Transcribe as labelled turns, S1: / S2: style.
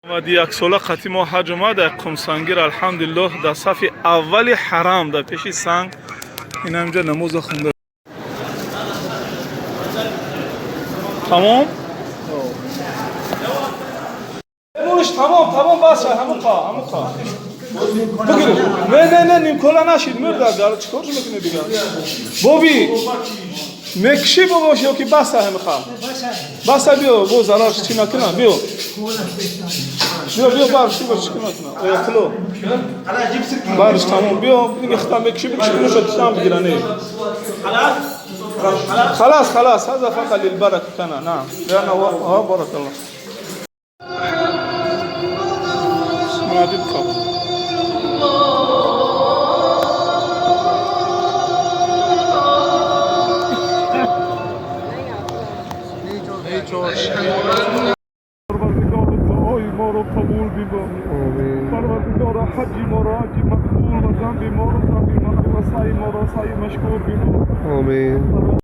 S1: 91 сола қати мо ҳаҷ омад, дар Қумсангир, алҳамдулиллоҳ, дар сафи аввали ҳарам, дар пеши санг ин ҳамҷа намоза хунда. Тамом, мурш, тамом, тамом, бас, ҳамуқа, ҳамуқа бигир. Не, не, не, нимкола нашид, мурда, чикор мекунӣ дигар? Боби мекушӣ, бобош, ё ки баса ҳамиқа баса? Биё, бо зарар чӣ накунам, биё, биё, биё, барш, чӣ чӣ накунам, оятулло, барш, тамом, биё, дига хита мекушӣ, бикуши, кунуша там бигира. Не, خلاص خلاص، هذا فقط للبركة كان، نعم، لأنه ها، بارك الله. ما بيبقى. پروردگار، دعای ما رو قبول بما. پروردگار، حج ما را حج مقبول و ذنب ما را ذنب مغفور و سعی ما را سعی مشکور بما.
S2: آمین.